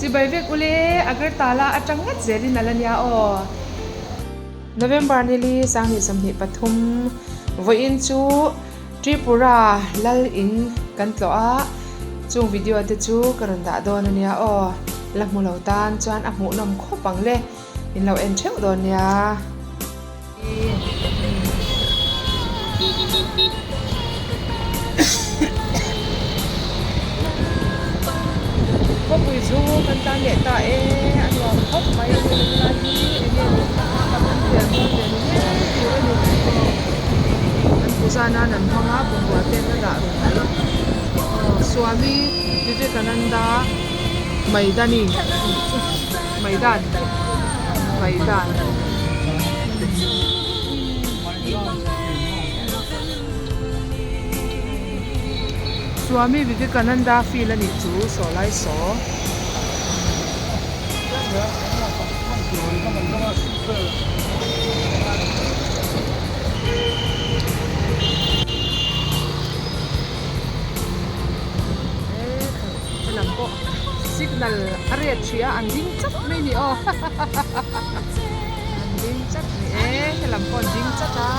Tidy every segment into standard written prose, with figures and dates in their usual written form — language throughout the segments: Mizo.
Chibai vek ule Agartala atang ngat zelin ala nia aw. November nili 2023 vawiin chu Tripura lal in kan tlawh a, chung video te chu ka rawn dah dawn ania aw. La hmu lo tan chuan a hmuhnawm khawp ang le, in lo en theuh dawn nia. Khawpui chu kan tan leh ta e, a nuam khawp mai a ni lai hi enge ni an pian dawn ve ni ngei tur a ni an puja nan an hmang a bungrua te an la dah run mai Swami Vivekananda Maidani Maidan Maidan. Swami Vivekananda field a nih chu saw lai saw. Helam pawh signal a ret hrih a an ding chat mai ni aw an ding chat ni e helam pawh an ding chat a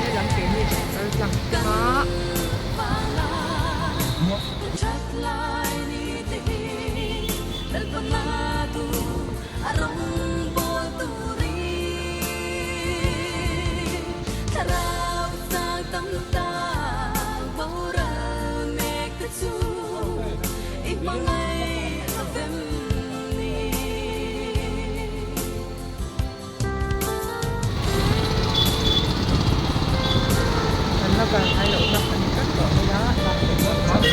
helam keini kan kal tlang thung a. Kan la kal ngai loh na kan tlat tawh mai a, lak leh dawn chuan.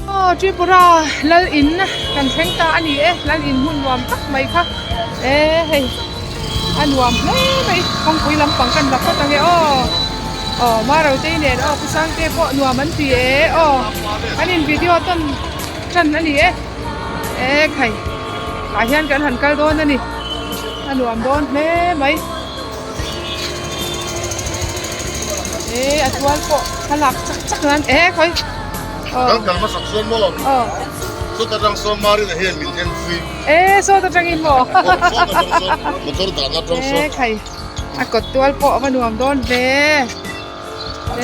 Aw Tripura lal in kan thleng ta a ni e lal in hmun nuam tak mai kha e hei a nuam hle mai kawngpui lampang kan la phawt ange aw aw Marotei nen aw Pu Sangte pawh nuam an ti e aw an in video tawn tan a ni e e khai tah hian kan han kal dawn a ni a nuam dawn hle mai e a tual pawh thlalak chak chak nan e khawi Kan kal hmasak chuan maw sawt atang sawn Marina hian min en pui e sawt atangin maw sawt atang sawn motor dan atang sawn e khai a kawt tual pawh a va nuam dawn ve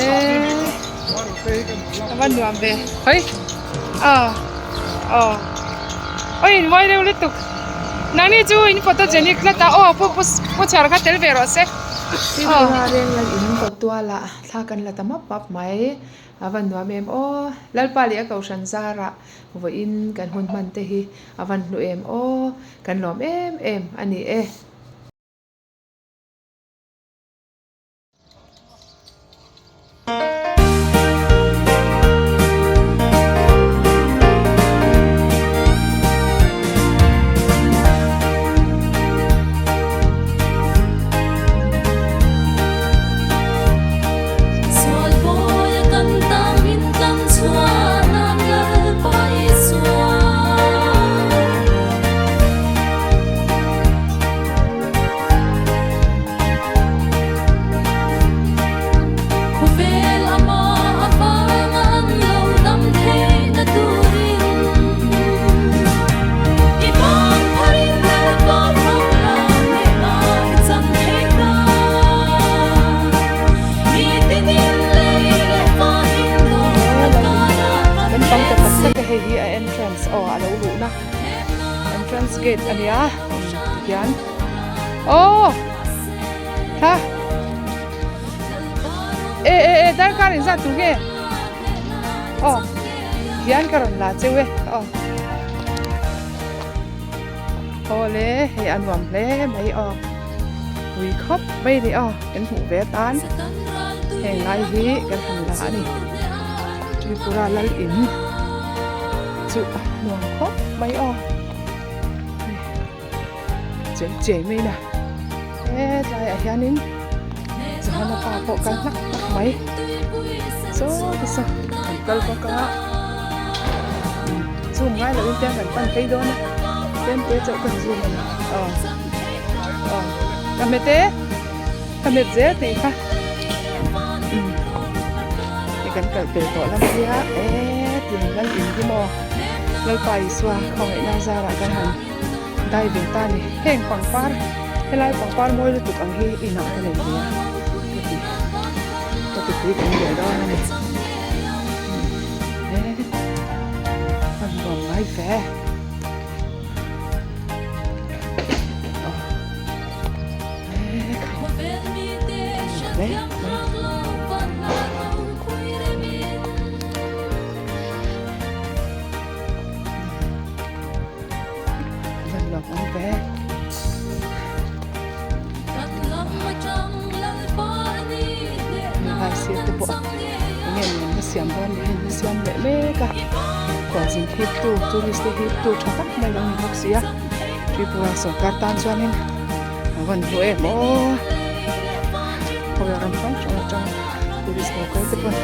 e a va nuam ve khawi aw aw aw in mawi deuh lutuk nangni chu in photogenic tlat a aw pu pu chhiar kha tel ve rawh se aw reng lal in kawt tualah thla kan la ta map map mai A van nuam em aw. Lalpa leh a kohhran zarah vawiin kan hun hman te hi a van hlu em aw. Kan lawm em em a ni e. Hei hi a entrance aw a lo luhna entrance gate a nia tihian aw ha e e e darkar inzat tur nge aw hian ka rawn la cheu e aw aw le hei a nuam hle mai aw pui khawp mai ni aw kan hmuh ve atan heng lai hi kan han la a ni Tripura lal in chu nuam khawp mai aw. Chei chei mai na hetlaiah hianin Johana pa pawh kal hlak hlak mai saw te saw an kal bawk a zoom ngai loh in tlem kan pan phei dawn a tlem te chauh kan zoom a ni aw aw ka hmet e ka hmet zel tih kha umm hei kan kal pel tawh lam hi a eee tiang lal in hi maw Lalpa Isua khawngaihna zarah kan han dai ve ta a ni heng pangpar helai pangpar mawi lutuk ang hi inah ka nei ve a ka ti ka ti pui kan leh dawn a ni eee a nuam ngai ve aw eee hle mai. Van lawk awm ve. Hei sir te pawh eng nge ni an la siam dawn ni hei an la siam leh mek a khualzin hip tu tourist te hip tu tha tak mai lo ni bawk si a Tripura sawrkar tan chuanin a van hlu em aw khawvel ram hrang hrang atanga tourist lo kal te pawn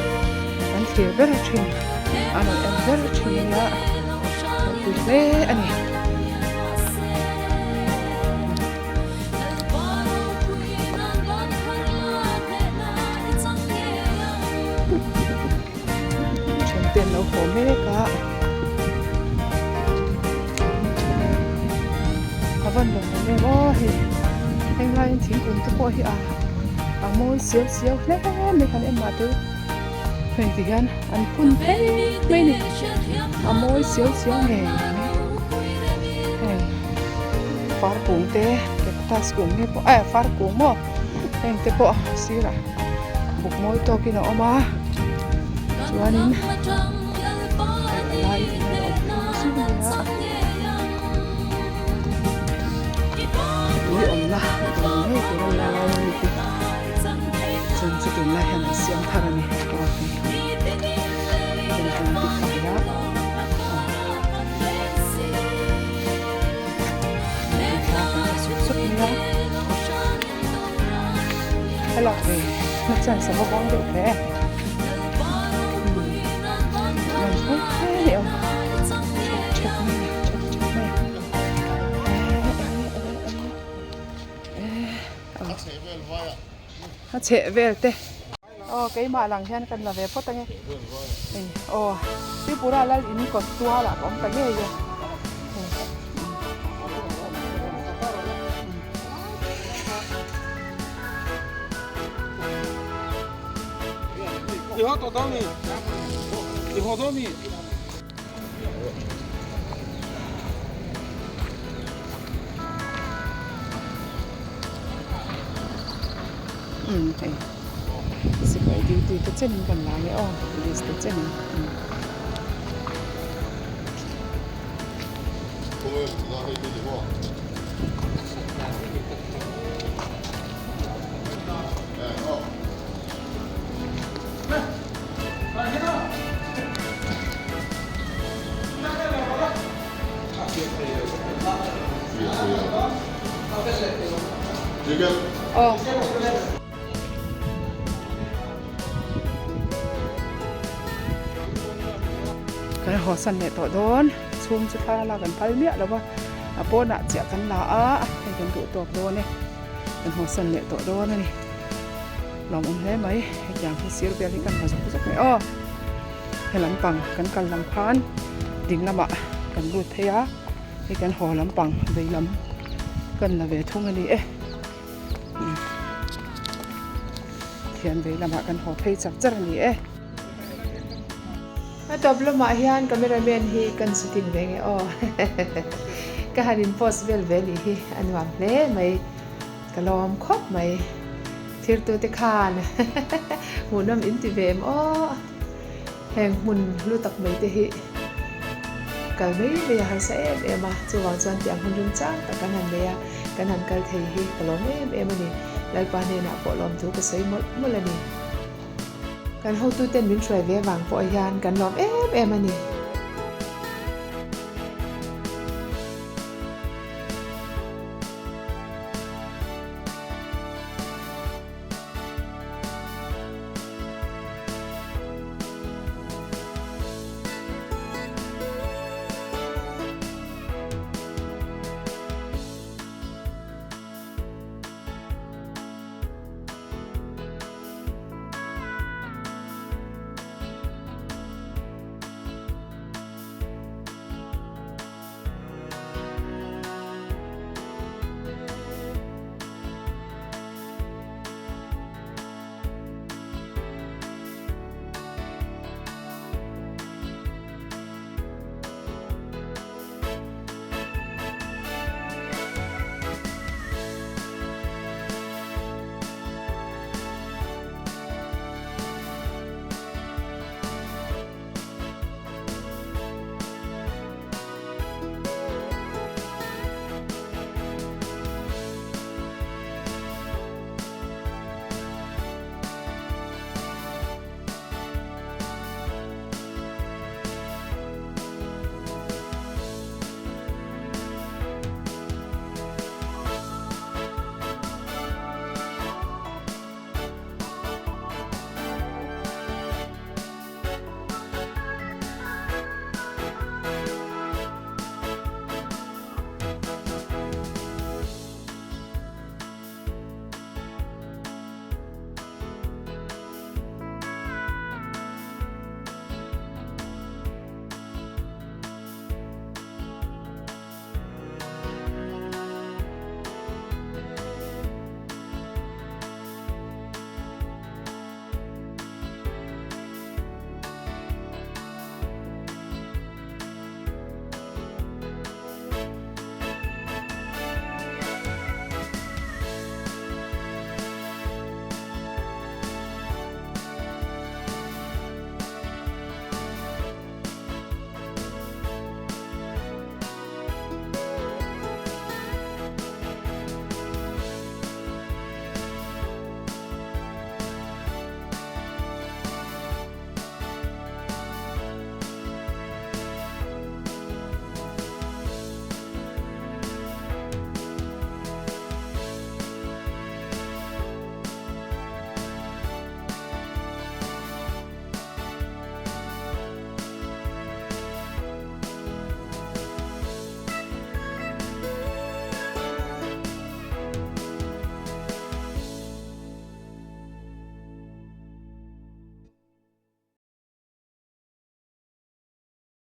an thlir ber thin an rawn en ber thin a nia. Ropui hle a ni. Thiante an lo haw mek a. A van lo awm em aw hei. Heng laiin thingkung te pawh hi a a mawi siau siau hle mai han en mah teh u. Hei ti hian an phun phei mai ni a mawi siau siau ngei mai heng far kung te cactus kung nge pawh eh far kung maw heng te pawh a sirah buk mawi tawkin a awm a chuanin hei a lai te hian a awm phei zui mai a tui awmna tur ngei tur a nia lai a mi te. Chuan chu tunlai hian an siam thar a ni road hi chuan kan ti fai a thla kan la sup sup mai a thlalak ve na chance a va vang deuh hle umm hle hle a ni awm thep thep mai a thep thep mai a e. A chheh vel te. Aw keimah lang hian kan la ve phawt ange. Hei aw Tripura lal in kawt tual ah ka awm ta ngei e. Umm hei sipai duty te chenin kan la nge aw police te chenin umm. Aw. Kan haw san leh tawh dawn chhung chu thla lak an phal miah lo va a pawnah chiah kan la a hei kan duh tawk dawn e kan haw san leh tawh dawn a ni. Lawmawm hle mai hetiang hi sir vel hi kan hmu zawk zawk mai aw he lampang kan kal lam khan ding lamah kan lut phei a hei kan haw lampang vei lam kan la ve thung a ni e thian vei lamah kan haw phei char char a ni e. A tawp lamah hian camera man hi kan shooting ve nge aw ka han in post vel ve nih hi a nuam hle mai. Ka lawm khawp mai. Thirtute khan hmuhnawm in ti ve em aw. Heng hmun hlu tak mai te hi kal mai mai a harsa em em a, chuvang chuan tiang hun remchang tak kan han nei a, kan han kal thei hi ka lawm em em a ni. Lalpa hnenah pawh lawmthu ka sawi mawlh mawlh a ni. Kan hotuten min hruai ve vang pawh hian kan lawm em em a ni.